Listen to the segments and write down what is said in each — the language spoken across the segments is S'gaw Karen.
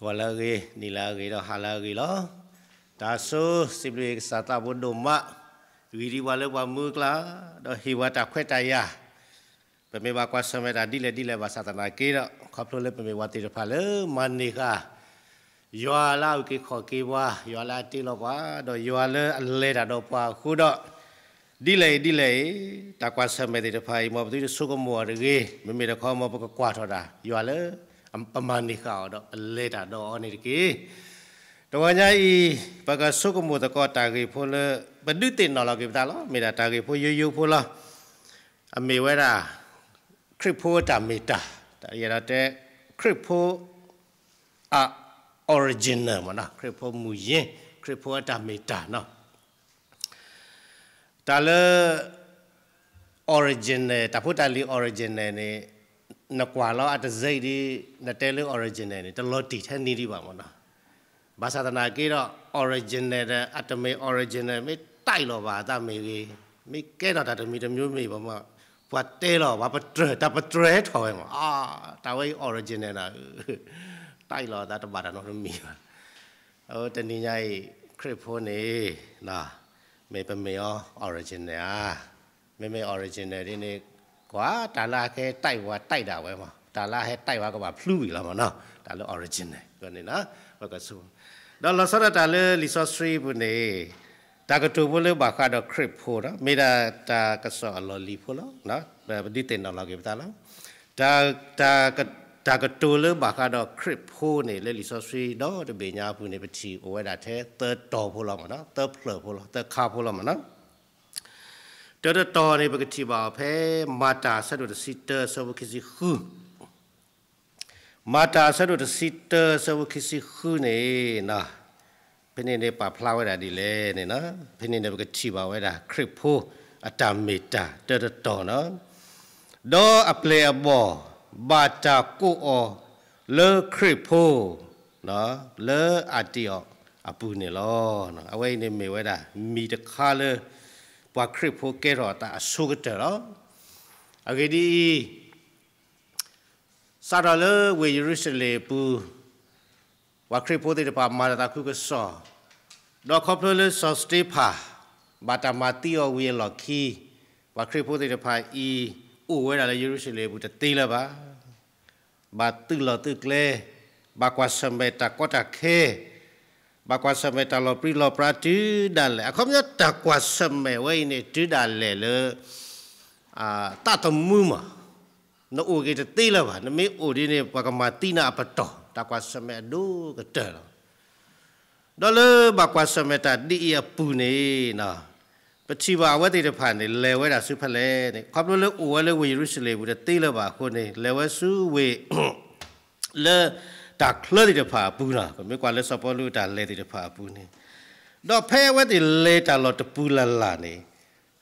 ဂီၤလၢအဂ့ၤ, နံၤလၢအဂ့ၤ, ဒီးဟါလၢအဂ့ၤလီၤ. တၢ်ဆိ စံးဘျုးကစၢ်သးဘိဒိၣ်မး, ဂံၢ်ဒံးပှၤလၢပှၤမူအကျါ, ဒီးဟ့ၣ်ပှၤတၢ်ခွဲးတၢ်ယာ်, ပမ့ၢ်ဘၣ်ကွၢ်ဆၢၣ်မဲာ်တၢ်ဒ်လဲၣ်ဒ်လဲၣ်ဘၣ်ဆၣ်သနာ်က့ဒီး ခီဖျိလၢပမ့ၢ်ပှၤသ့ၣ်တဖၣ်လၢမၤန့ၢ်ဃာ် ယွၤလၢအအုၣ်က့ၤခီၣ်က့ၤပှၤ, ယွၤလၢအတ့လီၤပှၤ, ဒီးယွၤလၢအလဲၤတၢ်ဒီးပှၤအဃိဒီး ဒ်လဲၣ်အံၤဒ်လဲၣ်အံၤ, တၢ်ကွၢ်ဆၢၣ်မဲာ်သ့ၣ်တဖၣ်အံၤ မ်ပသုတဆိကမိၣ်အီၤတဂ့ၤ, မ့မ့ၢ်တခီမ်ပကကွၢ်ထီၣ်တၢ် ယွၤလၢ ပမၤန့ၢ်ဃာ်အီၤဒီး ပလဲၤတၢ်ဒီးအီၤန့ၣ်တက့ၢ်. တဂီၤညါအံၤ ပကဆိကမိၣ်သကိးတၢ်ဂ့ၢ်ဖိလၢ ပဒုးသ့ၣ်နီၣ်လီၤက့ၤပသးလီၤ. မ့ၢ်ဒၣ်တၢ်ဂ့ၢ်ဖိယိယိဖိလီၤ. အမ့ၢ်ဝဲဒၣ် ခရံာ်ဖိအတၢ်မ့ၢ်တၢ်, တၢ်ယဲဒၣ်တဲ ခရံာ်ဖိ အ original မ့ၢ်နီၤ, ခရံာ်ဖိမူရင်း, ခရံာ်ဖိအတၢ်မ့ၢ်တၢ်နီၤ. တၢ်လၢ original, တၢ်ဖိတၢ်လံၤ original န့ၣ် နကွၢ်လီၤအတစဲးဒ် နတဲလၢ original န့ၣ် တလီၤတံၢ်ထဲနံၤဒံးဘၣ်မ့ၢ်နီၤ. ဘၣ်ဆၣ်သနာ်က့ဒီး original ဒီး အတမ့ၢ် original မ့ၢ်တၢ်အံၤလီၤဘၣ်အသးမ့ၢ်ဂ့ၤ, မ့ၢ်ကဲထီၣ်တၢ်တမံၤတမံၤမ့ၢ်ဘၣ်မ့ၢ် ပှၤတဲလီၤ ပှၤပတြၢၤ, တၢ်ပတြၢၤဟဲထီၣ်ဝဲမ့ၢ်, အါ, တၢ်ဝဲအံၤ original နီၤ, တၢ်အံၤလီၤအသးတဘၣ်တၢ်နီတမံၤဘၣ်. အတနံၤညါအံၤ ခရံာ်ဖိန့ၣ် မ့ၢ်ပမ့ၢ်အီၤ original ဧါ. မ့မ့ၢ် original ဒ်န့ၣ် ကွၢ်တၢ်လၢအဟဲတၢ်ဝဲတၢ်ဒၣ်ဝဲမ့ၢ်, တၢ်လၢအဟဲတၢ်ဝဲကဘၣ်ဖျူဝံၤလီၤမ့ၢ်နီၤ, တၢ်လၢ original န့ၣ်, ပကဆိ, ဒီးလီၤဆီဒၣ်တၢ်လၢလံာ်စီဆှံပူၤန့ၣ် တၢ်ကတိၤဖိလၢဘၣ်ဃးဒီးခရံာ်ဖိဒီး မ့ၢ်ဒၣ်တၢ်ကစီၣ်အလီၢ်လံၤဖိလီၤ. ပဒုးသ့ၣ်နီၣ်လီၤက့ၤပသးလီၤ. တၢ်, တၢ်ကတိၤလၢဘၣ်ဃးဒီးခရံာ်ဖိန့ၣ် လၢလံာ်စီဆှံဒီတဘ့ၣ်ညါအပူၤန့ၣ် ပထံၣ်အိၣ်ဝဲဒၣ်ထဲသၢတီၤဖိလီၤမ့ၢ်နီၤ, သၢဖျၢၣ်ဖိလီၤ, သၢခါဖိလီၤမ့ၢ်နီၤ. တၢတတီၤန့ၣ် ပကထံၣ်ဘၣ်အီၤဖဲ မၤတၢ်အဆၢဒိၣ်တဆံတၢ အဆၢဖိခံဆံဃု, မၤတၢ်အဆၢဒိၣ်တဆံတၢ အဆၢဖိခံဆံဃုန့ၣ်, ဖဲန့ၣ်န့ၣ်ပာ်ဖျါဝဲဒၣ်ဒ်လဲၣ်န့ၣ်, ဖဲန့ၣ်န့ၣ် ပကထံၣ်ဘၣ်ဝဲဒၣ် ခရံာ်ဖိအတၢ်မ့ၢ်တၢ်တၢတတီၤနီၤ, ဒီးအပျဲၢ်အဘီၣ် ဘၣ်တၢ်ကိးအီၤလၢခရံာ်ဖိ လၢအၤတံၤအီၤအပူၤန့ၣ်လီၤ. အဝဲအံၤန့ၣ်မ့ၢ်ဝဲဒၣ် မံၤတခါလၢ ပှၤခရံာ်ဖိကဲထီၣ်အသးအဆိကတၢၢ်လီၤ. အဂ့ၢ်ဒ်အံၤ, စးထီၣ်လၢဝ့ၢ်ယရူၤၡလ့ၣ်အပူၤ, ပှၤခရံာ်ဖိသ့ၣ်တဖၣ်မၤတၢ်သးခုကစီၣ်, ဒီးခီဖျိလၢစီၤစတ့ဖၣ် ဘၣ်တၢ်မၤသံအီၤဝံၤအလီၢ်ခံ, ပှၤခရံာ်ဖိသ့ၣ်တဖၣ်အံၤ အိၣ်ဝဲဒၣ်လၢယရူၤၡလ့ၣ်အပူၤတသ့လၢၤဘၣ်. ဘၣ်သုးလီၢ်သုးကျဲ, ဘၣ်ကွၢ်ဆၢၣ်မဲာ်တၢ်ကီတၢ်ခဲ, ဘၣ်ကွၢ်ဆၢၣ်မဲာ်တၢ်လီၤပြံလီၤပြါတုၤဒၣ်လဲာ်, အခီပညီတၢ်ကွၢ်ဆၢၣ်မဲာ်ဝဲအံၤန့ၣ် တုၤဒၣ်လဲာ်လၢ သးသမူမး, နအိၣ်က့ၤတသ့လၢၤဘၣ်, နမ့ၢ်အိၣ်ဒ်န့ၣ် ပှၤကမၤသံနၤအပတီၢ်, တၢ်ကွၢ်ဆၢၣ်မဲာ်အဒိၣ်ကတၢၢ်လီၤ. ဒီးလၢဘၣ်ကွၢ်ဆၢၣ်မဲာ်တၢ်ဒ်အံၤအပူၤန့ၣ်, ပထံၣ်ဘၣ်အဝဲသ့ၣ်တဖၣ်န့ၣ် လဲၤဝဲဒၣ်ဆူဖဲလဲၣ်န့ၣ်, ခီဖျိလၢအိၣ်ဝဲလၢဝ့ၢ်ယရူၤၡလ့ၣ်အပူၤတသ့လၢၤဘၣ်အဃိန့ၣ် လဲၤဝဲဆူဝ့ၢ် လၢတၢ်ချၢသ့ၣ်တဖၣ်အပူၤနီၤ, ပမ့ၢ်ကွၢ်လၢစီၤပီလူးတၢ်လဲၤသ့ၣ်တဖၣ်အပူၤန့ၣ်, ဒီးဖဲအဝဲသ့ၣ်လဲၤတၢ်လီၢ်တပူၤလၢ်လၢ်န့ၣ်,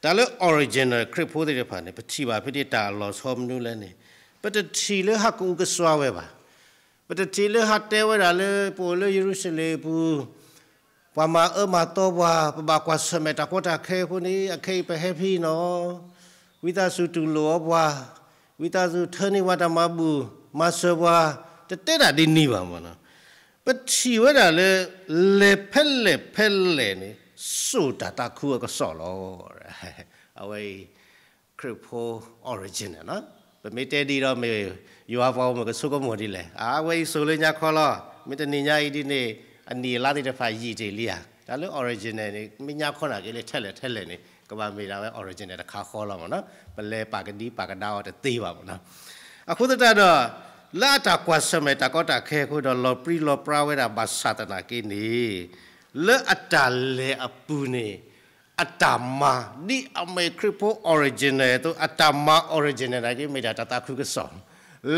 တၢ်လၢ original ခရံာ်ဖိသ့ၣ်တဖၣ်န့ၣ် ပထံၣ်ဘၣ်ဖဲန့ၣ်တၢ်အလီၤဆီမနုၤလဲၣ်န့ၣ်, ပတထံၣ်လၢဟးကအုကစွါဝဲဘၣ်. ပတထံၣ်လၢဟးတဲဝဲဒၣ်လၢ ပအိၣ်လၢယရူၤၡလ့ၣ်အပူၤ ပှၤမၤအၢမၤသီပှၤ, ပဘၣ်ကွၢ်ဆၢၣ်မဲာ်တၢ်ကီတၢ်ခဲအဃိန့ၣ် အခဲအံၤပဟဲဖဲအံၤနီၤ, ဝံသးစူၤတူၢ်လိာ်အီၤပှၤ, ဝံသးစူၤထၢန့ၢ်ပှၤတၢ်မၤဘူၣ်မၤစၢၤပှၤ, တတဲဒၣ်ဒ်န့ၣ်ဘၣ်မ့ၢ်နီၤ. ပထံၣ်ဝဲဒၣ်လၢ လဲၤဖဲလဲၣ်ဖဲလဲၣ်န့ၣ် စိာ်တၢ်သးခုအကစီၣ်လီၤ. အဝဲအံၤ ခရံာ်ဖိ original နီၤ. ပမ့ၢ်တဲဒ်ဒီးမ့ၢ် ယွၤပှၤဂီၢ်မုၢ်ကဆိကမိၣ်ဒ်လဲၣ်, အဝဲအံၤစိာ်လၢညါခီလီၤ. မ့ၢ်တနံၤညါအံၤဒ်န့ၣ် အနံၣ်အလါသ့ၣ်တဖၣ်ယံာ်တ့ၢ်လံဧါ. တၢ်လၢ original န့ၣ် မ့ၢ်ညါခီနာ်က့လၢထဲလဲၣ်ထဲလဲၣ်န့ၣ် ကဘၣ်မ့ၢ်ဒၣ်ဝဲ original တခါဃီလီၤမ့ၢ်နီၤ. ပလဲၤပာ်ကဒံပာ်ကဒါအီၤတသ့ဘၣ်မ့ၢ်နီၤ. အဃိသတးဒီး လၢအတၢ်ကွၢ်ဆၢၣ်မဲာ်တၢ်ကီတၢ်ခဲအဃိဒီး လီၤပြံလီၤပြါဝဲဒၣ်ဘၣ်ဆၣ်သနာ်က့န့ၣ်, လၢအတၢ်လဲၤအပူၤန့ၣ် အတၢ်မၤ ဒ်အမ့ၢ်ခရံာ်ဖိ original အသိး အတၢ်မၤ original နာ်က့ မ့ၢ်ဒၣ်တၢ်သးခုကစီၣ်,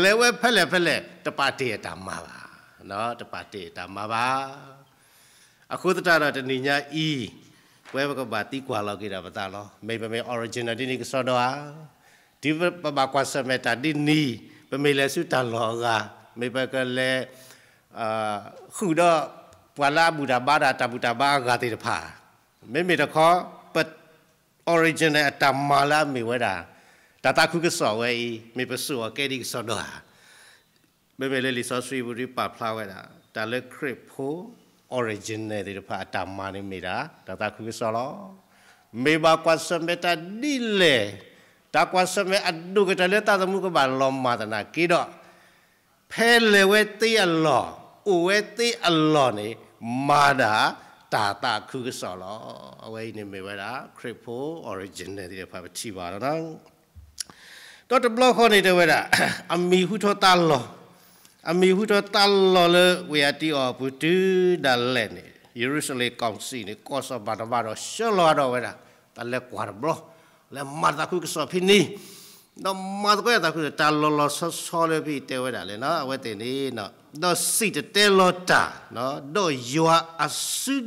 လဲၤဝဲဖဲလဲၣ်ဖဲလဲၣ် တပာ်တ့ၢ်အတၢ်မၤဘၣ်, တပာ်တ့ၢ်အတၢ်မၤဘၣ်. အဃိသတးဒီးတနံၤညါအံၤ, ပဝဲပကဘၣ်သံကွၢ်လီၤက့ၤဒီးပသးလီၤ. မ့ၢ်ပမ့ၢ် original ဒ်န့ၣ်ကစီဒီဧါ, တုၤပဘၣ်ကွၢ်ဆၢၣ်မဲာ်တၢ်ဒ်န့ၣ်, ပမ့ၢ်လဲၤဆူတၢ်လီၢ်အဂၤ, မ့ၢ်ပကလဲၤ ဃုာ်ဒီးပှၤလၢအဘူၣ်တၢ်ဘါတၢ် တၢ်ဘူၣ်တၢ်ဘါအဂၤသ့ၣ်တဖၣ်, မ့မ့ၢ်တခီ ပ original အတၢ်မၤလၢအမ့ၢ်ဝဲဒၣ် တၢ်သးခုကစီၣ်ဝဲအံၤ မ့ၢ်ပစိာ်အီၤကဲဒ်ကစီဒီဧါ. မ့မ့ၢ်လၢလံာ်စီဆှံပူၤဒ်ပာ်ဖျါဝဲဒၣ် တၢ်လၢခရံာ်ဖိ original သ့ၣ်တဖၣ်အတၢ်မၤန့ၣ်မ့ၢ်ဒၣ် တၢ်သးခုကစီၣ်လီၤ. မ့ၢ်ဘၣ်ကွၢ်ဆၢၣ်မဲာ်တၢ်ဒ်လဲၣ်, တၢ်ကွၢ်ဆၢၣ်မဲာ်အဒိၣ်ကတၢၢ်လၢတၢ်သမူကဘၣ်လီၤမၢ်သနာ်က့ဒီး ဖဲလဲၤဝဲသ့အလီၢ်, အိၣ်ဝဲသ့အလီၢ်န့ၣ် မၤဒၣ်တၢ်သးခုကစီၣ်လီၤ. အဝဲအံၤန့ၣ်မ့ၢ်ဝဲဒၣ် ခရံာ်ဖိ original သ့ၣ်တဖၣ်ပထံၣ်ဘၣ်လီၤ. ဒီးတဘျီဃီန့ၣ်တဲဝဲဒၣ် အမံၤဟူထီၣ်သါလီၤ, အမံၤဟူထီၣ်သါလီၤလၢဝ့ၢ်အံၤတံၤအီၤအပူၤတုၤဒၣ်လဲာ်န့ၣ် ယရူၤၡလ့ၣ် council န့ၣ် ကီၢ်စီၤဘၤနဘၤဒီးဆှၢလီၤဒီးဝဲဒၣ် တၢ်လဲၤကွၢ်တဘျီ, လဲၤမၤတၢ်သးခုကစီၣ်ဖဲန့ၣ်, ဒီးမၤသကိးတၢ်သးခုကစီၣ် တၢ်လီၤလီၤဆီဆီလၢဖဲတဲဝဲဒၣ်လဲၣ် အဝဲသ့ၣ်န့ၣ်, ဒီးစံၣ်တဲၤတဲလီၤတၢ်, ဒီးယွၤအစု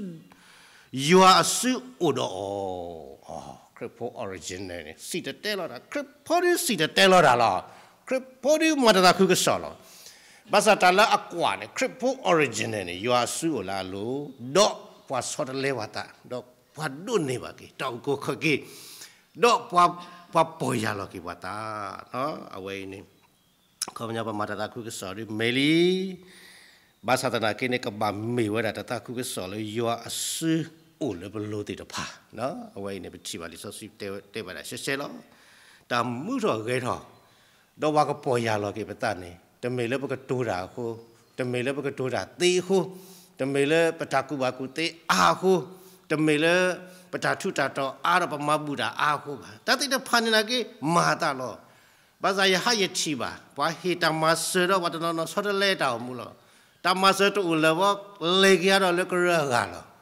ယွၤအစုအိၣ်ဒီးအီၤ, ခရံာ်ဖိ original န့ၣ် စံၣ်တဲၤတဲလီၤတၢ်, ခရံာ်ဖိဒုးစံၣ်တဲၤတဲလီၤတၢ်လီၤ, ခရံာ်ဖိဒုးမၤတၢ်သးခုကစီၣ်လီၤ. ဘၣ်ဆၣ်တၢ်လၢအကွၢ်န့ၣ် ခရံာ်ဖိ original န့ၣ် ယွၤအစုအိၣ်လၢအလိၤ, ဒီးပှၤဆီတလဲပှၤသး, ဒီးပှၤဒိးန့ၢ်ဘၣ်က့ၤ တၢ်အုၣ်က့ၤခီၣ်က့ၤ, ဒီးပှၤပီၢ်ယၢ်လီၤက့ၤပှၤသး, အဝဲအံၤန့ၣ် ခီပညီပမၤတၢ်သးခုကစီၣ်ဒ်မ့ၢ်လံ, ဘၣ်ဆၣ်သနာ်က့န့ၣ် ကဘၣ်မ့ၢ်ဝဲဒၣ်တၢ်သးခုကစီၣ်လၢယွၤအစုအိၣ်လၢပလိၤသ့ၣ်တဖၣ်, အဝဲအံၤန့ၣ် ပထံၣ်ဘၣ်လံာ်စီဆှံတဲဝဲဒၣ်ရှဲရှဲလီၤ. တၢ်မူထီၣ်ဂဲၤထီၣ်, ဒီးပှၤကပီၢ်ယၢ်လီၤက့ၤပသးန့ၣ် တမ့ၢ်လၢပကတိၤတၢ်အဃိ, တမ့ၢ်လၢပကတိၤတၢ်သ့အဃိ, တမ့ၢ်လၢပတၢ်ကူၣ်ဘၣ်ကူၣ်သ့အါအဃိ, တမ့ၢ်လၢပတၢ်ထူးတၢ်တီၤအါဒီးပမၤဘူၣ်တၢ်အါအဃိဘၣ်. တၢ်သ့ၣ်တဖၣ်န့ၣ်နာ်က့ မၤအသးလီၤ. ဘၣ်ဆၣ်ယဟးယထံၣ်ဘၣ် ပှၤဟ့ၣ်တၢ်မၤစၢၤဒီးပှၤတနီၤနီၤဆီတလဲတၢ်အိၣ်မူလီၤ. တၢ်မၤစၢၤတအိၣ်လၢၤဘၣ်, လဲၤက့ၤဒီးလၢကရၢအဂၤလီၤ.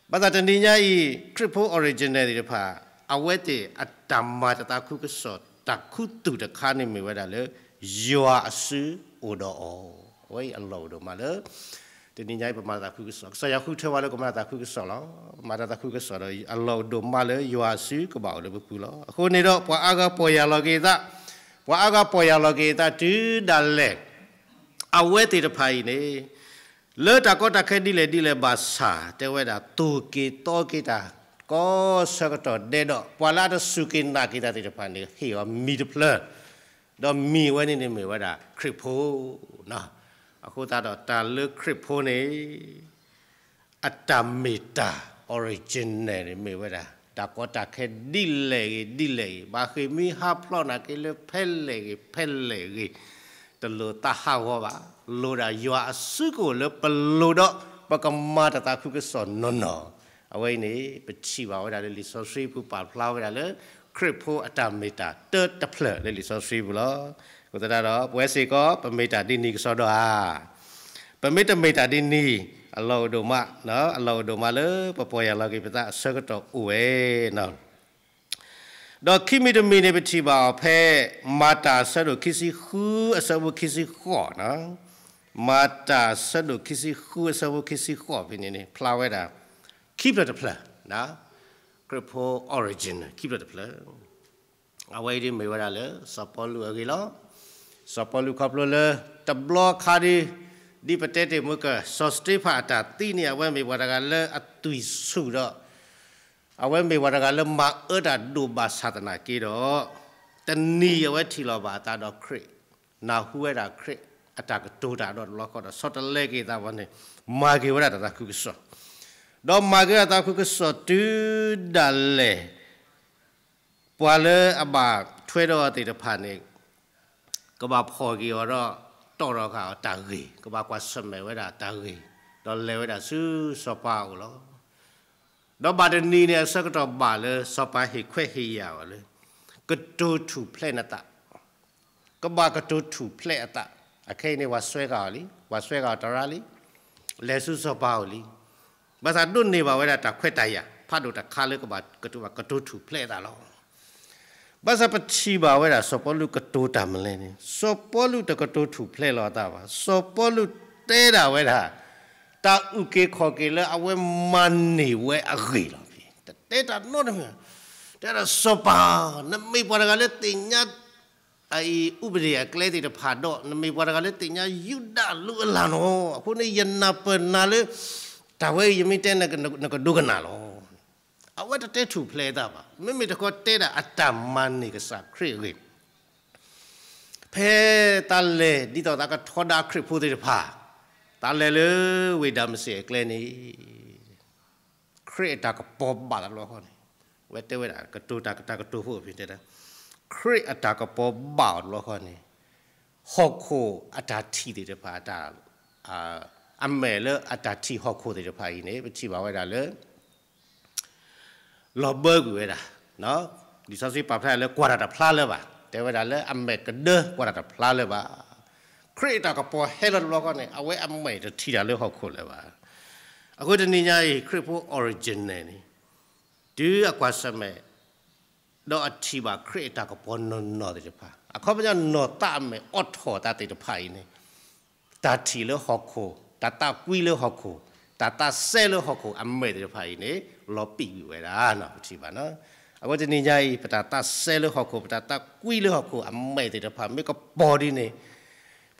ဘၣ်ဆၣ်တနံၤညါအံၤ ခရံာ်ဖိ original သ့ၣ်တဖၣ် အဝဲသ့ၣ်အတၢ်မၤတၢ်သးခုကစီၣ် တၢ်ခူသူၣ်တခါန့ၣ်မ့ၢ်ဝဲဒၣ်လၢ ယွၤအစုအိၣ်ဒီးအီၤ, အဝဲအံၤအလီၢ်အိၣ်ဒိၣ်မးလၢ တနံၤညါအံၤပမၤတၢ်သးခုကစီၣ်, ကစၢ်ယွၤဃုထၢဝဲလၢကမၤတၢ်သးခုကစီၣ်လီၤ. ပမၤတၢ်သးခုကစီၣ်ဒီး အလီၢ်အိၣ်ဒိၣ်မးလၢယွၤအစုကဘၣ်အိၣ်လၢပပူၤလီၤ. အဃိန့ၣ်ဒီး ပှၤအါဂၤပီၢ်ယၢ်လီၤက့ၤအသး, ပှၤအါဂၤပီၢ်ယၢ်လီၤက့ၤအသးတုၤဒၣ်လဲာ် အဝဲသ့ၣ်တဖၣ်အံၤန့ၣ် လၢတၢ်ကီတၢ်ခဲဒ်လဲၣ်ဒ်လဲၣ်ဘၣ်ဆၣ် တဲဝဲဒၣ် သိၣ်က့ၤသီက့ၤတၢ် ကိးဆၢကတီၢ်ဒဲးဒီး ပှၤလၢအတစူၢ်က့ၤနာ်က့ၤတၢ်သ့ၣ်တဖၣ်န့ၣ် ဟ့ၣ်အီၤမံၤတဖျၢၣ်, ဒီးမံၤဝဲန့ၣ်န့ၣ်မ့ၢ်ဝဲဒၣ်ခရံာ်ဖိ အဃိသတးဒီးတၢ်လၢခရံာ်ဖိန့ၣ် အတၢ်မ့ၢ်တၢ် original န့ၣ်မ့ၢ်ဝဲဒၣ် တၢ်ကီတၢ်ခဲဒ်လဲၣ်ဂ့ၤဒ်လဲၣ်ဂ့ၤ ဘၣ်ဃ့ၢ်မှံဟးဖျိးနာ်က့ၤလၢဖဲလဲၣ်ဂ့ၤဖဲလဲၣ်ဂ့ၤ တလိၣ်သးဟးဂီၤဘၣ်, လိၣ်ဒၣ်ယွၤအစုကအိၣ်လၢပလိၤဒီး ပကမၤတၢ်သးခုကစီၣ်နီၢ်နီၢ်, အဝဲအံၤန့ၣ် ပထံၣ်ဘၣ်ဝဲဒၣ်လၢလံာ်စီဆှံပူၤပာ်ဖျါဝဲဒၣ်လၢ ခရံာ်ဖိအတၢ်မ့ၢ်တၢ်တၢတဖျၢၣ်လၢလံာ်စီဆှံပူၤလီၤ. အဃိသတးဒီး ပဝဲစ့ၢ်ကီး ပမ့ၢ်တၢ်ဒ်န့ၣ်ကစီဒီဧါ, ပမ့ၢ်တမ့ၢ်တၢ်ဒ်န့ၣ် အလီၢ်အိၣ်ဒိၣ်မး, အလီၢ်အိၣ်ဒိၣ်မးလၢပပီၢ်ယၢ်လီၤက့ၤပသးအဆၢကတီၢ်အိၣ်ဝဲ ဒီးခံမံၤတမံၤန့ၣ် ပထံၣ်ဘၣ်အီၤဖဲ မၤတၢ်အဆၢဒိၣ်ခံဆံဃုအဆၢဖိခံဆံဃိး, မၤတၢ်အဆၢဒိၣ်ခံဆံဃုအဆၢဖိခံဆံဃိးဖဲန့ၣ်န့ၣ် ဖျါဝဲဒၣ် ခံဖျၢၣ်တဖျၢၣ်, ခရံာ်ဖိ original ခံဖျၢၣ်တဖျၢၣ် အဝဲအံၤဒ်မ့ၢ်ဝဲဒၣ်လၢ စီၤပီလူးအဂ့ၢ်လီၤ. စီၤပီလူးခီဖျိလၢ တဘျီခါဒ် ဒ်ပတဲတ့ၢ်မုၢ်က စီၤစတ့ဖၣ်အတၢ်သံန့ၣ် အဝဲမ့ၢ်ပှၤတဂၤလၢအသွံၣ်ဆူၣ်ဒီး အဝဲမ့ၢ်ပှၤတဂၤလၢမၤအၢတၢ်ဒိၣ်ဘၣ်ဆၣ်သနာ်က့ဒီး တနံၤအဝဲထံၣ်လီၤဘၣ်အသးဒီးခရံာ်, နၢ်ဟူဝဲဒၣ်ခရံာ်အတၢ်ကတိၤတၢ်ဒီးတဘျီဃီဒီး ဆီတလဲက့ၤအသးဝဲန့ၣ် မၤက့ၤဝဲဒၣ်တၢ်သးခုကစီၣ်, ဒီးမၤက့ၤဝဲဒၣ်သးခုကစီၣ်တုၤဒၣ်လဲာ် ပှၤလၢအဘၣ်ထွဲဒီးအီၤသ့ၣ်တဖၣ်န့ၣ် ကဘၣ်ဖီၣ်က့ၤအီၤဒီး တီၣ်ထီၣ်ဃာ်အီၤတၢ်ဂ့ၢ်, ကဘၣ်ကွၢ်ဆၢၣ်မဲာ်ဝဲဒၣ်တၢ်ဂ့ၢ်, ဒီးလဲၤဝဲဒၣ်ဆူစီၤပၤအအိၣ်လီၤ. ဒီးဘၣ်တနံၤန့ၣ် အဆၢကတီၢ်ဘၣ်လၢစီၤပၤဟ့ၣ်ခွဲးဟ့ၣ်ယာ်အီၤလၢ ကတိၤထူၣ်ဖျဲးနသး, ကဘၣ်ကတိၤထူၣ်ဖျဲးအသး, အခဲအံၤန့ၣ် ပှၤစွဲဃာ်အီၤလံ, ပှၤစွဲဃာ်အီၤတရါလံ, လဲၤဆူစီၤပၤအအိၣ်လံ. ဘၣ်ဆၣ်ဒိးန့ၢ်ဘၣ်ဝဲဒၣ်တၢ်ခွဲးတၢ်ယာ် ဖးဒိၣ်တခါလၢကဘၣ်ကတိၤ ကတိၤထူၣ်ဖျဲးအသးလီၤ. ဘၣ်ဆၣ်ပထံၣ်ဘၣ်ဝဲဒၣ်စီၤပီလူးကတိၤတၢ်မနုၤလဲၣ်န့ၣ်, စီၤပီလူးတကတိၤထူၣ်ဖျဲးလီၤအသးဘၣ်. စီၤပီလူးတဲဒၣ်ဝဲဒၣ် တၢ်အုၣ်က့ၤခီၣ်က့ၤလၢအဝဲမၤန့ၢ်ဝဲအဂ့ၢ်လီၤ. တတဲတၢ်နီတမံၤ, တဲဒၣ်စီၤပၤ, နမ့ၢ်ပှၤတဂၤလၢသ့ၣ်ညါ အအံၤ ဥပဒေအကျဲသ့ၣ်တဖၣ်ဒီး နမ့ၢ်ပှၤတဂၤလၢသ့ၣ်ညါယူဒၤအလုၢ်အလၢ်လီၤ. အဃိန့ၣ် ယနၢ်ပၢၢ်နၤလၢ တၢ်ဝဲအံၤယမ့ၢ်တဲ နကဒိကနၣ်လီၤ. အဝဲတတဲထူၣ်ဖျဲးအသးဘၣ်. မ့မ့ၢ်တခီတဲဒၣ်အတၢ်မၤန့ၢ်ကစၢ်ခရံာ်အဂ့ၢ် ဖဲသးလဲၤဒ်သိးသးကထီဒါခရံာ်ဖိသ့ၣ်တဖၣ်, တၢ်လဲၤလၢဝ့ၢ်ဒၤမးစ့းအကျဲန့ၣ် ခရံာ်အတၢ်ကပီၤဘၣ်တဘျီဃီန့ၣ်, အဝဲတဲဝဲဒၣ် ကတိၤတၢ်ကတိၤဖိအဖဲတဲဒၣ်, ခရံာ်အတၢ်ကပီၤဘၣ်အီၤတဘျီဃီန့ၣ်, ဟီၣ်ခိၣ်အတၢ်ထံၣ်သ့ၣ်တဖၣ် အတၢ်, အမဲာ်လၢအတၢ်ထံၣ်ဟီၣ်ခိၣ်သ့ၣ်တဖၣ်အံၤန့ၣ် ပထံၣ်ဘၣ်ဝဲဒၣ်လၢ လီၤဘၢကွံာ်ဝဲဒၣ်, လံာ်စီဆှံပာ်ဖျါလၢကွၢ်တၢ်တဖျါလၢၤဘၣ်, တဲဝဲဒၣ်လၢအမဲာ်ကဒၢကွၢ်တၢ်တဖျါလၢၤဘၣ်. ခရံာ်အတၢ်ကပီၤဟဲလီၤတဘျီဃီန့ၣ် အဝဲအမဲာ်တထံၣ်တၢ်လၢဟီၣ်ခိၣ်လၢၤဘၣ်. အဃိတနံၤညါအံၤ ခရံာ်ဖိ original န့ၣ် တုၤအကွၢ်ဆၢၣ်မဲာ် ဒီးအထံၣ်ဘၣ်ခရံာ်အတၢ်ကပီၤနီၢ်နီၢ်သ့ၣ်တဖၣ်, အခီပညီနီၢ်သးအမဲာ်အိးထီၣ်တၢ်သ့ၣ်တဖၣ်အံၤန့ၣ်, တၢ်ထံၣ်လၢဟီၣ်ခိၣ်, တၢ်သးကွံလၢဟီၣ်ခိၣ်, တၢ်သးစဲလၢဟီၣ်ခိၣ်အမဲာ်သ့ၣ်တဖၣ်အံၤန့ၣ် လီၤပံာ်ကွံာ်ဝဲဒၣ် ပထံၣ်ဘၣ်. အဃိတနံၤညါအံၤ ပတၢ်သးစဲလၢဟီၣ်ခိၣ်, ပတၢ်သးကွံလၢဟီၣ်ခိၣ်အမဲာ်သ့ၣ်တဖၣ် မ့ၢ်ကပီၤဒ်န့ၣ်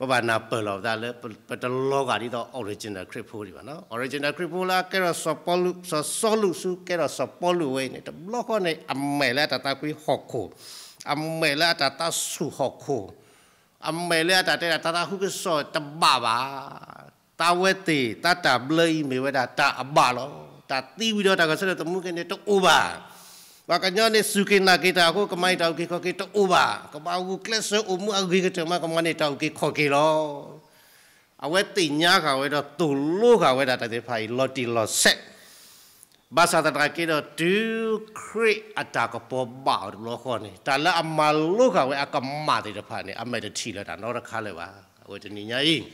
ပဘၣ်နၢ်ပၢၢ်လီၤပသးလၢ ပတလီၤဂာ်ဒ်သိး original ခရံာ်ဖိဒံးဘၣ်. original ခရံာ်ဖိလၢအကဲထီၣ်စီၤပီလူး, စီၤစီလူးဆူကဲထီၣ်စီၤပီလူးဝဲအံၤန့ၣ် တဘျီဃီန့ၣ် အမဲာ်လၢအတၢ်သးကွံဟီၣ်ခိၣ်, အမဲာ်လၢအတၢ်သးဆူၣ်ဟီၣ်ခိၣ်, အမဲာ်လၢအတၢ်တဲဒၣ်တၢ်သးခုကစီၣ်တဘၣ်ဘၣ်. သးဝဲသ့ၣ် သးတၢ်ဘျၢအံၤမ့ၢ်ဝဲဒၣ်တၢ်အဘၣ်လီၤ. တၢ်သံဝံၤဒီးတၢ်ဂဲၤဆၢထၢၣ်သမူက့ၤန့ၣ် တအိၣ်ဘၣ်. ပှၤကညီန့ၣ် စူၢ်က့ၤနာ်က့ၤတၢ်အဃိ ကမၤအံၤတၢ်အုၣ်က့ၤခီၣ်က့ၤတအိၣ်ဘၣ်. ကဘၣ်ဂုာ်ကျဲးစၢးအိၣ်မူအဂ့ၤကတၢၢ်မး ကမၤန့ၢ်တၢ်အုၣ်က့ၤခီၣ်က့ၤလီၤ. အဝဲသ့ၣ်ညါဃာ်ဝဲဒီးသိၣ်လိဃာ်ဝဲဒၣ်တၢ်သ့ၣ်တဖၣ်အံၤ လီၤတံၢ်လီၤဆဲး, ဘၣ်ဆၣ်သနာ်က့ဒီး တုၤခရံာ်အတၢ်ကပီၤဘၣ်အီၤတဘျီဃီန့ၣ် တၢ်လၢအမၤလိဃာ်ဝဲအကမၣ်သ့ၣ်တဖၣ်န့ၣ် အမဲာ်တထံၣ်လၢၤတၢ်နီတခါလၢၤဘၣ်. အဝဲတနံၤညါအံၤ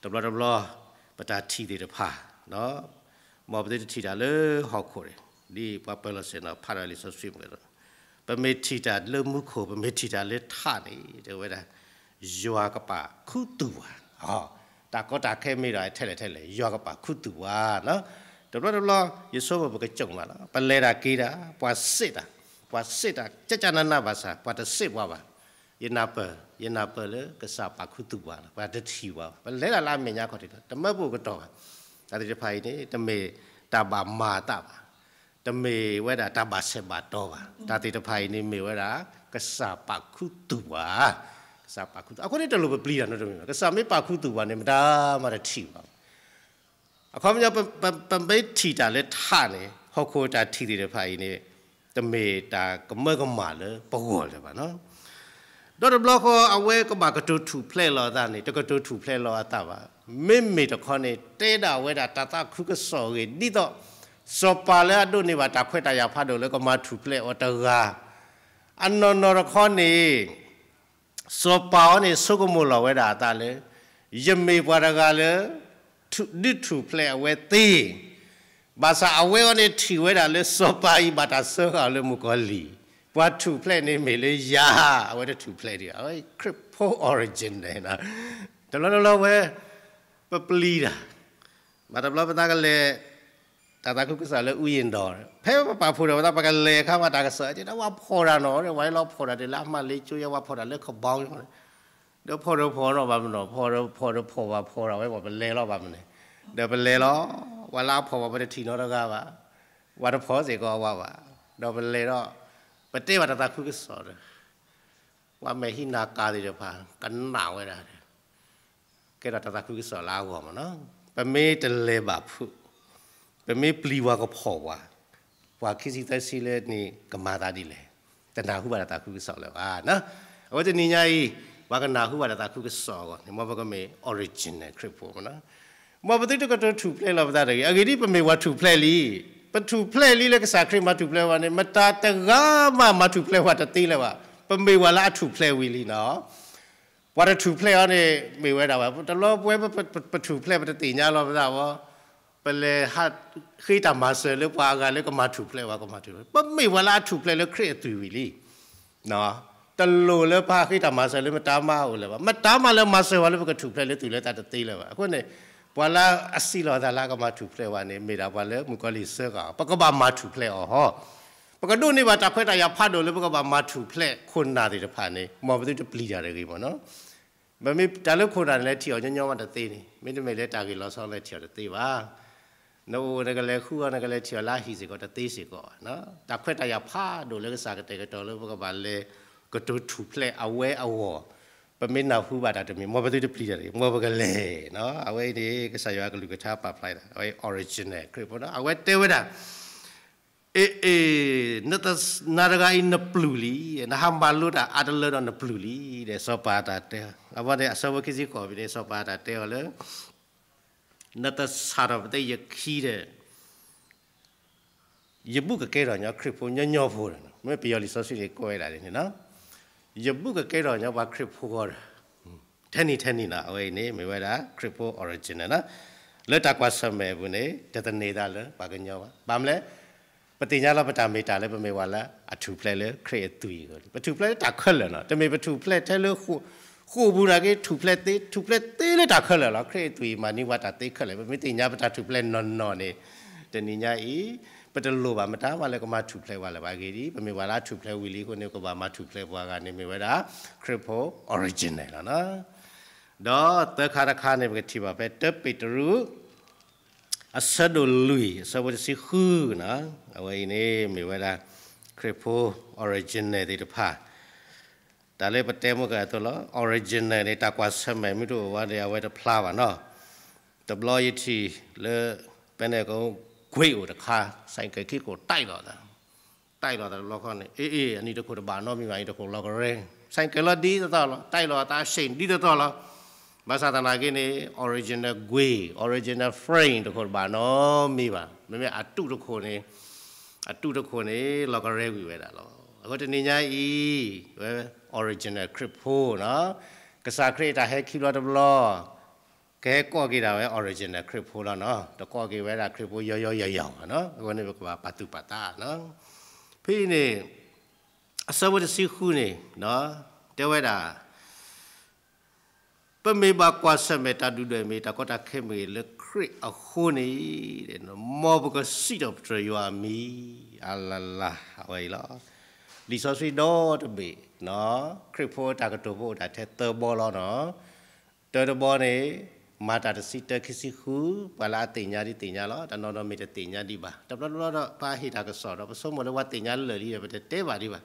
တဘျီတဘျီ ပတၢ်ထံၣ်သ့ၣ်တဖၣ် မ်ပသုတထံၣ်တၢ်လၢဟီၣ်ခိၣ်န့ၣ် ဒ်ပှၤပၢၤလီၢ်ဆ့ၣ်နီၤဖးဒီးလံာ်စီဆှံမ့ၢ်ဒီး ပမ့ၢ်ထံၣ်တၢ်လၢမူခိၣ် ပမ့ၢ်ထံၣ်တၢ်လၢထးန့ၣ် တဲဝဲဒၣ် ယွၤကပာ်ခူသူၣ်ပှၤ, တၢ်ကီတၢ်ခဲမ့ၢ်ဒီးထဲလဲၣ်ထဲလဲၣ် ယွၤကပာ်ခူသူၣ်ပှၤ. တဘျီတဘျီ ယဆိကမိၣ်ပကစိာ်မးလီၤ. ပလဲၤတၢ်က့ၤတၢ် ပှၤစံးတၢ်, ပှၤစံးတၢ် ကကနနဘၣ်ဆၣ် ပှၤတစံးပှၤဘၣ်. ယနၢ်ပၢၢ်, ယနၢ်ပၢၢ်လၢကစၢ်ပာ်ခူသူၣ်ပှၤလီၤ. ပှၤတထံၣ်ပှၤဘၣ်. ပလဲၤတၢ်လၢအမဲာ်ညါခီၣ်ထံးလီၤ. တမၢပူၤကတီၢ်ဘၣ်. တၢ်သ့ၣ်တဖၣ်အံၤန့ၣ် တမ့ၢ်တၢ်ဘၣ်မၤအသးဘၣ်. တမ့ၢ်ဝဲဒၣ်တၢ်ဘၣ်ဆဲးဘၣ်တီဘၣ်. တၢ်သ့ၣ်တဖၣ်အံၤန့ၣ်မ့ၢ်ဝဲဒၣ် ကစၢ်ပာ်ခူသူၣ်ပှၤ, ကစၢ်ပာ်ခူသူၣ်. အဃိန့ၣ်တလိၣ်ပပျံၤတၢ်နီတမံၤဘၣ်. ကစၢ်မ့ၢ်ပာ်ခူသူၣ်ပှၤန့ၣ် မတၤမၤတထံၣ်ဘၣ်. အခီပညီ ပမ့ၢ်ထံၣ်တၢ်လၢထးန့ၣ် ဟီၣ်ခိၣ်တၢ်ထံၣ်သ့ၣ်တဖၣ်အံၤန့ၣ် တမ့ၢ်တၢ်ကမၢကမၣ်လၢပဂီၢ်လၢၤဘၣ်နီၤ. ဒီးတဘျီဃီ အဝဲကဘၣ်ကတိၤထူၣ်ဖျဲးလီၤအသးန့ၣ် တကတိၤထူၣ်ဖျဲးလီၤအသးဘၣ်. မ့မ့ၢ်တခီန့ၣ် တဲဒၣ်ဝဲဒၣ်တၢ်သးခုကစီၣ်အဂ့ၢ် ဒ်သိး စီၤပၤလၢအဒိးန့ၢ်ဘၣ်တၢ်ခွဲးတၢ်ယာ်ဖးဒိၣ်လၢကမၤထူၣ်ဖျဲးအီၤတဂၤ အနီၢ်နီၢ်တခီန့ၣ် စီၤပၤအံၤန့ၣ် ဆိကမိၣ်လီၤဝဲဒၣ်အသးလၢ ယမ့ၢ်ပှၤတဂၤလၢ ဒုးထူၣ်ဖျဲးအဝဲသ့, ဘၣ်ဆၣ်အဝဲအံၤန့ၣ်ထံၣ်ဝဲဒၣ်လၢစီၤပၤအံၤဘၣ်တၢ်စၢဃာ်လၢမုၣ်ကီၤလံၢ်, ပှၤထူၣ်ဖျဲးန့ၣ်မ့ၢ်လၢယၤ, အဝဲတထူၣ်ဖျဲးဒံးဘၣ်. အဝဲ ခရံာ်ဖိ original န့ၣ် တဘျီတဘျီဝဲ ပပျံၤတၢ် ဘၣ်တဘျီပသးကလဲၤ တၢ်သးခုကစီၣ်လၢအူယ့ၣ်ဒီး ဖဲပပာ်ဖှိၣ်ဒီးပသး ပကလဲၤအခါ ပှၤတၢ်ကစီၣ် တဲဒၣ်ဝဲဖီၣ်တၢ်နီၤ, ဝဲလီၤဖီၣ်တၢ်ဒ်လၢအမၤလ့ကၠိယါ ဝဲဖီၣ်တၢ်လၢခဘီ, ဒီးဖီၣ်ဒီးဖီၣ်နီၤဘၣ်မနီၤ, ဖီၣ်ဒီးဖီၣ်ဒီးဖီၣ်ဘၣ်ဖီၣ်ဒီး ဝဲပလဲၤလီၤဘၣ်မနုၤ, ဒီးပလဲၤလီၤ, ပှၤလၢအဖီၣ်ဘၣ်ပတထံၣ်နီတဂၤဘၣ်, ပှၤတဖီၣ်စ့ၢ်ကီးအဝဲဘၣ်, ဒီးပလဲၤဒီး ပတဲဘၣ်တၢ်သးခုကစီၣ်ဒီး ပှၤမဲာ်ဟံးနၤကၤသ့ၣ်တဖၣ် ကနၣ်ဝဲဒၣ်ဒီး ကဲထီၣ်တၢ်သးခုကစီၣ်လၢအဂီၢ်မနီၤ. ပမ့ၢ်တလဲၤဘၣ်ဖုး, ပမ့ၢ်ပျံၤပှၤကဖီၣ်ပှၤ, ပှၤခံဆံသၢဆံလၢန့ၣ် ကမၤသးဒ်လဲၣ်, တနၢ်ဟူဘၣ်တၢ်သးခုကစီၣ်လၢၤဘၣ်. အဝဲတနံၤညါအံၤ ပှၤကနၢ်ဟူဘၣ်တၢ်သးခုကစီၣ်အဂီၢ်န့ၣ် မ်ပကမ့ၢ် original ခရံာ်ဖိမနီၤ. မ်ပသုတကတိၤထူၣ်ဖျဲးလီၤပသးတဂ့ၤ. အဂ့ၢ်ဒ်အံၤ ပမ့ၢ်ပှၤထူၣ်ဖျဲးလံ, ပထူၣ်ဖျဲးလံလၢကစၢ်ခရံာ်မၤထူၣ်ဖျဲးပှၤန့ၣ် မတၤတဂၤမးမၤထူၣ်ဖျဲးပှၤတသ့လၢၤဘၣ်. ပမ့ၢ်ပှၤလၢအထူၣ်ဖျဲးဝံၤလံနီၤ. ပှၤတထူၣ်ဖျဲးအီၤန့ၣ် မ့ၢ်ဝဲဒၣ်ဝဲ တဘျီပဝဲပထူၣ်ဖျဲး ပတသ့ၣ်ညါလီၤပသးဝဲ, ပလဲၤဃ့တၢ်မၤစၢၤလၢပှၤအဂၤလၢကမၤထူၣ်ဖျဲးပှၤ ကမၤထူၣ်ဖျဲး, ပမ့ၢ်ပှၤလၢအထူၣ်ဖျဲးလၢခရံာ်အသွံၣ်ဝံၤလံ. တလိၣ်လၢပဃ့တၢ်မၤစၢၤလၢမတၤမးအအိၣ်လၢၤဘၣ်. မတၤမးလၢမၤစၢၤပှၤလၢပကထူၣ်ဖျဲးလၢသွံၣ်လၢသးတသ့လၢၤဘၣ်. အဃိန့ၣ် ပှၤလၢအစံးလီၤအသးလၢအကမၤထူၣ်ဖျဲးပှၤန့ၣ် မ့ၢ်ဒၣ်ပှၤလၢမုၣ်ကီၤလံၢ်စၢဃာ်အီၤ, ပကဘၣ်မၤထူၣ်ဖျဲးအီၤဟီ. ပကဒိးန့ၢ်ဘၣ်တၢ်ခွဲးတၢ်ယာ်ဖးဒိၣ်လၢပကဘၣ်မၤထူၣ်ဖျဲးခိၣ်နၢ်သ့ၣ်တဖၣ်န့ၣ် မ်ပသုတပျံၤတၢ်တဂ့ၤမနီၤ. မ့မ့ၢ်တၢ်လၢခိၣ်နၢ်န့ၣ် လဲၤထံၣ်အီၤညီညီမးတသ့န့ၣ်, မ့တမ့ၢ်လၢတၢ်ဂ့ၢ်လီၤဆီလဲၤထံၣ်အီၤတသ့ဘၣ်. နအိၣ်နကလဲၤဃုအီၤ နကလဲၤထံၣ်အီၤလၢအဟံၣ်စ့ၢ်ကီးတသ့စ့ၢ်ကီးဘၣ်. တၢ်ခွဲးတၢ်ယာ်ဖးဒိၣ်လၢကစၢ်ကတဲာ်ကတီၤလၢပကဘၣ်လဲၤကတိၤထူၣ်ဖျဲးအဝဲအဂီၢ် ပမ့ၢ်နၢ်ဟူဘၣ်တၢ်တမံၤ မ်ပသုတပျံၤတၢ်တဂ့ၤ, မ်ပကလဲၤနီၤ. အဝဲအံၤန့ၣ် ကစၢ်ယွၤအကလုၢ်ကထါပာ်ဖျါဒၣ် အဝဲ original ခရံာ်ဖိနီၤ. အဝဲတဲဝဲဒၣ် အ့ အ့ နသနာ်တဂၤအံၤနပျုၢ်လံ, နဟးမၤလိတၢ်အါတလၢဒီးနပျုၢ်လံ, ဒီးစီၤပၤအတၢ်တဲ, အဝဲန့ၣ်အဆၢဖိခံဆံဃိးန့ၣ် စီၤပၤအတၢ်တဲအီၤလၢ နတဆၣ်ထီၣ်ပသ့ယခံဒီး ယဘူးကကဲထီၣ်ညီခရံာ်ဖိညီညီဖိဒီး, မ့ၢ်ပယီၤလံာ်စီဆှံန့ၣ်ကိးဝဲဒၣ်န့ၣ်နီၤ, ယဘူးကကဲထီၣ်ညီပှၤခရံာ်ဖိဂီၢ်ဒီး, ထဲနံၤထဲနံၤနီၤ. အဝဲအံၤန့ၣ် မ့ၢ်ဝဲဒၣ် ခရံာ်ဖိ original နီၤ. လၢတၢ်ကွၢ်ဆၢၣ်မဲာ်အပူၤန့ၣ် တသန့ၤသးလၢပှၤကညီဘၣ်. ဘၣ်မနုၤလဲၣ်, ပသ့ၣ်ညါလီၤပတၢ်မ့ၢ်တၢ်လၢပမ့ၢ်ဝဲလၢအထူၣ်ဖျဲးလၢခရံာ်အသွံၣ်အဂီၢ်, ပထူၣ်ဖျဲးလၢတၢ်ခဲလၢာ်နီၤ. တမ့ၢ်ပထူၣ်ဖျဲးထဲလၢ ဃိာ်ပူၤနာ်က့ ထူၣ်ဖျဲးသ့, ထူၣ်ဖျဲးသ့လၢတၢ်ခဲလၢာ်လီၤ. ခရံာ်အသွံၣ်မၤန့ၢ်ပှၤတၢ်သ့ခဲလၢာ်, ပမ့ၢ်သ့ၣ်ညါပတၢ်ထူၣ်ဖျဲးနီၢ်နီၢ်န့ၣ်, တနံၤညါအံၤ ပတလိၣ်ဘၣ်မတၤမးလၢကမၤထူၣ်ဖျဲးပှၤလၢၤဘၣ်. အဂ့ၢ်ဒ်အံၤ, ပမ့ၢ်ပှၤလၢအထူၣ်ဖျဲးဝံၤလံအဃိန့ၣ် ကဘၣ်မၤထူၣ်ဖျဲးပှၤဂၤန့ၣ် မ့ၢ်ဝဲဒၣ် ခရံာ်ဖိ original လီၤနီၤ. ဒီးသၢခါတခါန့ၣ် ပကထံၣ်ဘၣ်ဖဲ တၢပ့းတရူး အဆၢဒိၣ်လွံၢ် အဆၢဖိတဆံဃုနီၤ. အဝဲအံၤန့ၣ် မ့ၢ်ဝဲဒၣ် ခရံာ်ဖိ original သ့ၣ်တဖၣ်, တၢ်လၢပတဲမုၢ်ကဲအသိးလီၤ. original န့ၣ် တၢ်ကွၢ်ဆၢၣ်မဲာ်မ့ၢ်တအိၣ်ဝဲန့ၣ် အဝဲတဖျါဘၣ်နီၤ. တဘျီယထံၣ်လၢ ပဲန့ၣ်က ကွ့အိၣ်တခါ, ဆိုင်ကယ်ခံခိၣ် တိုက်လီၤသး, တိုက်လီၤသးတဘျီခီန့ၣ်, အ့ အ့ အနံၤတခိၣ်တဘၣ်နီတမံၤဘၣ်, အနံၤတခိၣ်လီၤကရဲ, ဆိုင်ကယ်လီၤဒ်သိးသိးလီၤ, တိုက်လီၤအသး အရှိန် ဒ်သိးသိးလီၤ. ဘၣ်ဆၣ်သနာ်က့န့ၣ် original ကွ့, original frame တခိၣ်တဘၣ်နီတမံၤဘၣ်. မ့မ့ၢ်အတူၢ်တခိၣ်န့ၣ်, အတူၢ်တခိၣ်န့ၣ် လီၤကရဲကွံာ်ဝဲဒၣ်လီၤ. အဃိတနံၤညါအံၤ ဝဲ original ခရံာ်ဖိနီၤ, ကစၢ်ခရံာ်အတၢ်ဟဲခံဘျီတဘျီ ကဟဲကိးက့ၤဒၣ်ဝဲ original ခရံာ်ဖိလီၤနီၤ, တကိးက့ၤဝဲဒၣ်ခရံာ်ဖိယီယီယီယီနီၤ. အဃိန့ၣ် ပကဘၣ်ပာ်သူၣ်ပာ်သးနီၤ. ဖဲအံၤန့ၣ် အဆၢဖိတဆံဃုန့ၣ် တဲဝဲဒၣ် ပမ့ၢ်ဘၣ်ကွၢ်ဆၢၣ်မဲာ်တၢ်ဒုၣ်ဒွဲၣ်မ့ၢ်ဂ့ၤ တၢ်ကီတၢ်ခဲမ့ၢ်ဂ့ၤလၢခရံာ်အဃိန့ၣ်, မ်ပကစံးထီၣ်ပတြၢၤယွၤအမံၤ, အလလး အဝဲအံၤလီၤ. လံာ်စီဆှံဒီတဘ့ၣ်, ခရံာ်ဖိတၢ်ကတိၤဖိအိၣ်ဒၣ်ထဲသၢဘီလီၤနီၤ. တၢတဘီန့ၣ် မၤတၢ်တဆံတၢခံဆံဃု, ပှၤလၢအသ့ၣ်ညါဒ်သ့ၣ်ညါလီၤ, တနီၤနီၤမ့ၢ်တသ့ၣ်ညါဒံးဘၣ်. တဘျီတဘျီဒီး ပဟ့ၣ်တၢ်ကစီၣ်ဒီး ပဆိကမိၣ်လၢပှၤသ့ၣ်ညါလၢာ်လံဒီး ပတတဲဘၣ်ဒံးဘၣ်.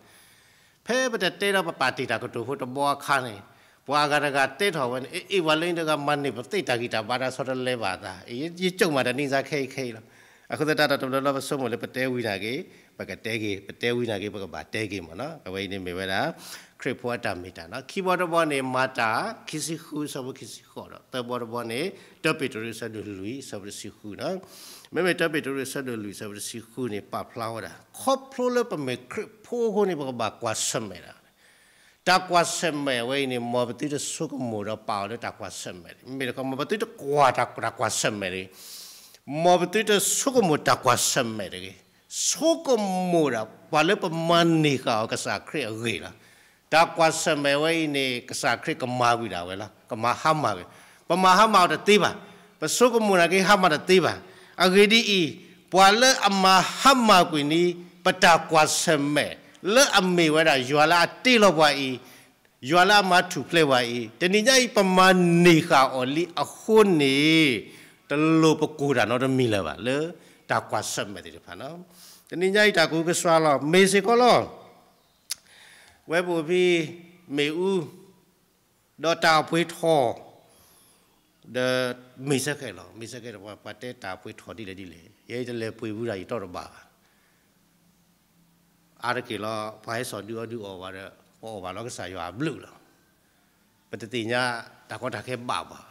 ဖဲပတတဲဒီးပပာ်တ့ၢ်တၢ်ကတိၤဖိတဘီအခါန့ၣ်, ပှၤအဂၤတဂၤတဲထီၣ်ဝဲန့ၣ်, အ့ အ့ ပှၤလၢန့ၣ်တဂၤမၤန့ၢ်ပသ့ၣ်တၢ်ဂံၢ်တၢ်ဘါတၢ်ဆီတလဲဘၣ်အသး, ယကၠိၣ်မးတနံၤစါခဲအံၤခဲအံၤလီၤ. အဃိသတးဒီးတဘျီဘျီပဆိကမိၣ်လၢပတဲဝံၤနာ်က့ ပကတဲက့ၤ, ပတဲဝံၤနာ်က့ ပကဘၣ်တဲက့ၤမ့ၢ်နီၤ. အဝဲအံၤန့ၣ်မ့ၢ်ဝဲဒၣ် ခရံာ်ဖိအတၢ်မ့ၢ်တၢ်နီၤ. ခံဘီတဘီန့ၣ် မၤတၢ်ခံဆံဃု အဆၢဖိခံဆံဃိးဒီး သၢဘီတဘီန့ၣ် တၢပ့းတရူး အဆၢဒိၣ်လွံၢ် အဆၢဖိတဆံဃုနီၤ. မ့မ့ၢ်တၢပ့းတရူး အဆၢဒိၣ်လွံၢ် အဆၢဖိတဆံဃုန့ၣ် ပာ်ဖျါဝဲဒၣ် ခီဖျိလၢပမ့ၢ်ခရံာ်ဖိအဃိန့ၣ် ပကဘၣ်ကွၢ်ဆၢၣ်မဲာ်ဒၣ် တၢ်ကွၢ်ဆၢၣ်မဲာ်ဝဲအံၤန့ၣ် မ်ပသုတဆိကမိၣ်ဒီးပာ်အီၤလၢတၢ်ကွၢ်ဆၢၣ်မဲာ်တဂ့ၤ. မ့မ့ၢ်တခီ မ်ပသုတကွၢ်တၢ်ကွၢ်ဆၢၣ်မဲာ်တဂ့ၤ. မ်ပသုတဆိကမိၣ်တၢ်ကွၢ်ဆၢၣ်မဲာ်တဂ့ၤ. ဆိကမိၣ်ဒၣ်ပှၤလၢပမၤန့ၢ်ဃာ်အီၤကစၢ်ခရံာ်အဂ့ၢ်လီၤ. တၢ်ကွၢ်ဆၢၣ်မဲာ်ဝဲအံၤန့ၣ် ကစၢ်ခရံာ်ကမၤကွံာ်ဒၣ်ဝဲလီၤ. ကမၤဟါမၢ်ကွံာ်, ပမၤဟါမၢ်အီၤတသ့ဘၣ်. ပဆိကမိၣ်နာ်က့ဟါမၢ်တသ့ဘၣ်. အဂ့ၢ်ဒ်အံၤ, ပှၤလၢအမၤဟါမၢ်ကွံာ်န့ၣ် ပတၢ်ကွၢ်ဆၢၣ်မဲာ် လၢအမ့ၢ်ဝဲဒၣ် ယွၤလၢအတ့လီၤပှၤအံၤ, ယွၤလၢအမၤထူၣ်ဖျဲးပှၤအံၤ, တနံၤညါအံၤ ပမၤန့ၢ်ဃာ်အီၤလံအဃိန့ၣ်, တလိၣ်ပကိၢ်တၢ်နီတမံၤလၢၤဘၣ် လၢတၢ်ကွၢ်ဆၢၣ်မဲာ်သ့ၣ်တဖၣ်နီၤ. တနံၤညါအံၤတၢ်ကအိၣ်ကစွါလီၤ. မ့ၢ်စ့ၢ်ကီးလီၤ. ဝဲပအိၣ်ဖဲ မ့ၣ်အူ ဒီးတၢ်အပှ့ၤထီၣ် ဒီးမ့ၢ်စ့ၢ်ကီးလီၤ. မ့ၢ်စ့ၢ်ကီးဒီး ပှၤတဲတၢ်အပှ့ၤထီၣ်ဒ်လဲၣ်ဒ်လဲၣ်, ယဲယတလဲၤပှ့ၤဘူးတၢ်ယတီတဘၣ်ဘၣ်. အါတက့ၢ်လီၤ ပှၤဟဲစိာ်ဒုးအီၣ်ဒုးအီဝဲဒီး ပအီၣ်ဘၣ်လီၤကစၢ်ယွၤအဘျုးလီၤ. ပတသ့ၣ်ညါတၢ်ကီတၢ်ခဲဘၣ်ပှၤဘၣ်.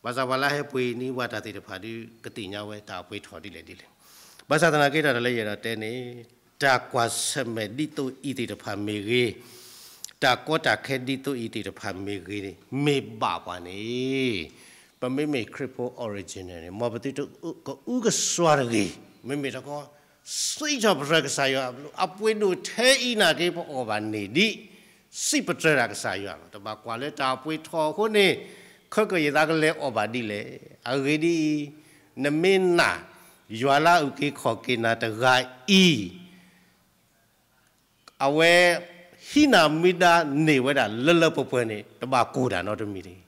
ဘၣ်ဆၣ်ပှၤလၢဟဲပှ့ၤန့ၢ်ပှၤတၢ်သ့ၣ်တဖၣ်ဒီး ကသ့ၣ်ညါဝဲတၢ်အပှ့ၤထီၣ်ဒ်လဲၣ်ဒ်လဲၣ်. ဘၣ်ဆၣ်သနာ်က့ဒီး တၢ်လၢယအဲၣ်ဒိးတဲန့ၣ် တၢ်ကွၢ်ဆၢၣ်မဲာ်ဒ်သိးအံၤသ့ၣ်တဖၣ်မ့ၢ်ဂ့ၤ, တၢ်ကီတၢ်ခဲဒ်သိးအံၤသ့ၣ်တဖၣ်မ့ၢ်ဂ့ၤန့ၣ် မ့ၢ်ဘၣ်ပှၤန့ၣ် ပမ့မ့ၢ်ခရံာ်ဖိ original န့ၣ် မ်ပသုတကအူကစွါတဂ့ၤ. မ့မ့ၢ်တခီ စံးထီၣ်ပတြၢၤကစၢ်ယွၤအဘျုး, အပှ့ၤဒိၣ်ထဲအံၤနာ်က့ ပအီၣ်ဘၣ်န့ၢ်ဒံး, စံးပတြၢၤဒၣ်ကစၢ်ယွၤလီၤ. တဘၣ်ကွၢ်လၢတၢ်အပှ့ၤထီၣ်အဃိန့ၣ် ခဲကယသးကလဲၤအီၣ်ဘၣ်ဒ်လဲၣ်. အဂ့ၢ်ဒ်အံၤ, နမ့ၢ်နာ် ယွၤလၢအအုၣ်က့ၤခီၣ်က့ၤနၤတဂၤအံၤ အဝဲ ဟံးနၤမူဒါန့ၢ်ဝဲဒၣ်လၢလၢပှဲၤပှဲၤန့ၣ် တဘၣ်ကိၢ်တၢ်နီတမံၤတဂ့ၤ.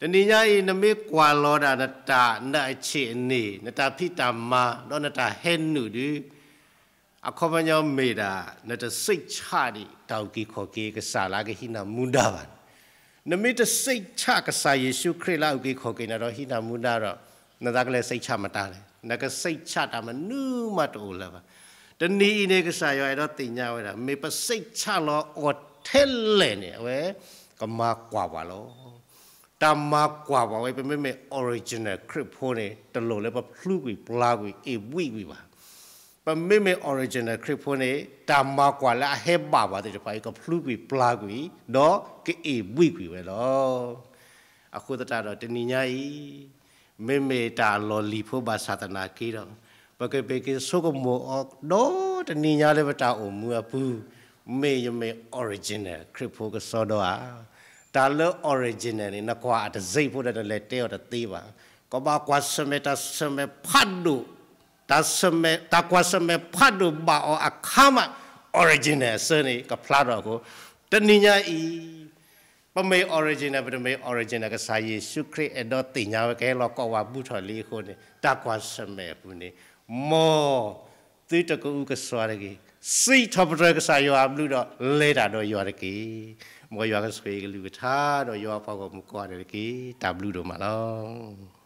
တနံၤညါအံၤ နမ့ၢ်ကွၢ်လီၤဒၣ်နတၢ် နအဆ့ၣ်န့ၣ် နတၢ်ဖံးတၢ်မၤ ဒီးနတၢ်ဟဲနုာ်ဒီး အခီပညီမ့ၢ်ဒၣ် နတစိတ်ချဒံး တၢ်အုၣ်က့ၤခီၣ်က့ၤကစၢ်လၢအကဟံးနၤမူဒါဘၣ်န့ၣ် နမ့ၢ်တစိတ်ချကစၢ်ယ့ၣ်ၡူးခရံာ်လၢအအုၣ်က့ၤခီၣ်က့ၤနၤဒီးဟံးနၤမူဒါဒီး, နသးကလဲၤစိတ်ချမတၤလဲၣ်. နကစိတ်ချတၢ်မနုၤမးတအိၣ်လၢၤဘၣ်. တနံၤအံၤန့ၣ် ကစၢ်ယွၤအဲၣ်ဒိးသ့ၣ်ညါဝဲဒၣ် မ့ၢ်ပစိတ်ချလီၤအီၤထဲလဲၣ်န့ၣ် အဝဲကမၤကွၢ်ပှၤလီၤ. တၢ်မၤကွၢ်ပှၤဝဲ ပမ့မ့ၢ် original ခရံာ်ဖိန့ၣ် တလိၣ်လၢပဖျူကွံာ်ပျါကွံာ် အ့ၣ်ဘှံးကွံာ်ဘၣ်. ပမ့မ့ၢ် original ခရံာ်ဖိန့ၣ် တၢ်မၤကွၢ်လၢအဟဲဘၣ်ပှၤသ့ၣ်တဖၣ်အံၤ ကဖျူကွံာ်ပျါကွံာ် ဒီးကအ့ၣ်ဘှံးကွံာ်ဝဲလီၤ. အဃိသတးဒီးတနံၤညါအံၤ မ့မ့ၢ်တၢ်အလီၢ်လံၤဖိဘၣ်ဆၣ်သနာ်က့ဒီး, ပကဘၣ်က့ၤဆိကမိၣ်အီၤဒီတနံၤညါလၢပတၢ်အိၣ်မူအပူၤ, မ့ၢ်ယမ့ၢ် original ခရံာ်ဖိကစီဒီဧါ. တၢ်လၢ original န့ၣ် နကွၢ်အတစ့းဖိဒီးနလဲၤတဲအီၤတသ့ဘၣ်. ကဘၣ်ကွၢ်ဆၢၣ်မဲာ်တၢ်ဆၢၣ်မဲာ်ဖးဒိၣ်, တၢ်ဆၢၣ်မဲာ်, တၢ်ကွၢ်ဆၢၣ်မဲာ်ဖးဒိၣ်ဘၣ်အီၤအခါမး original အဆၢန့ၣ် ကဖျါထီၣ်အဃိ, တနံၤညါအံၤ ပမ့ၢ် original ပတမ့ၢ် original ကစၢ်ယ့ၣ်ၡူးခရံာ်အဲၣ်ဒိးသ့ၣ်ညါဝဲ ကဟဲလီၤကိးဝဲဘူးထီၣ်လံအဃိန့ၣ် တၢ်ကွၢ်ဆၢၣ်မဲာ်အပူၤန့ၣ်, မ်သုတကအုကစွါတဂ့ၤ, စံးထီၣ်ပတြၢၤကစၢ်ယွၤအဘျုးဒီး လဲၤတၢ်ဒီးယွၤတက့ၢ်. မ်ယွၤကဆိၣ်ဂ့ၤကလုၢ်ကထါဒီးယွၤပှၤဂီၢ်မုၢ်ကိးဂၤဒဲးတက့ၢ်. တၢ်ဘျုးဒိၣ်မးလီၤ.